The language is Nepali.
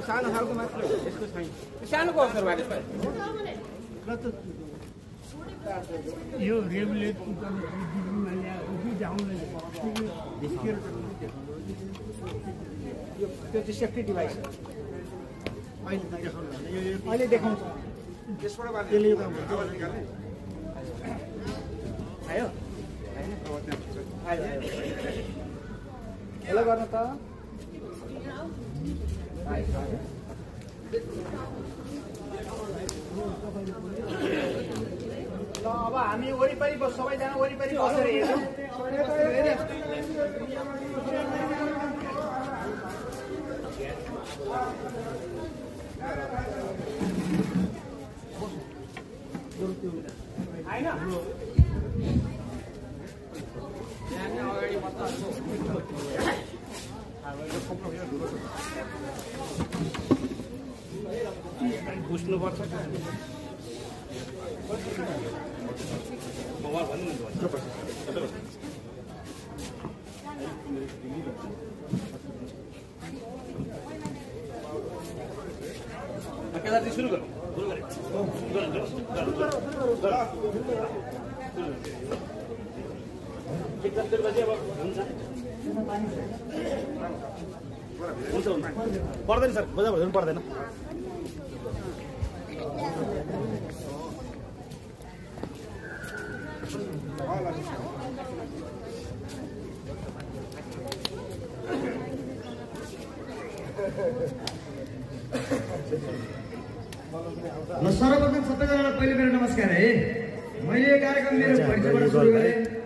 सानो खालको मात्र यसको छैन सानो को सर वाले सर यो रेगुलेट त्यो चाहिँ सेफ्टी डिभाइस अहिले देखाउँछ त्यसले आयो हेलो गर्नु त ल अब हामी वरिपरि सबैजना वरिपरि बसेर हेरौँ हैन बुझ्नुपर्छ मोबाइल भन्नु केदारजी सुरु गरौँ पर्दैन सर बजार भर्नु पर्दैन सर्वप्रथम सबैजनालाई पहिले मेरो नमस्कार है। मैले कार्यक्रम मेरो परिचयबाट सुरु गरेँ।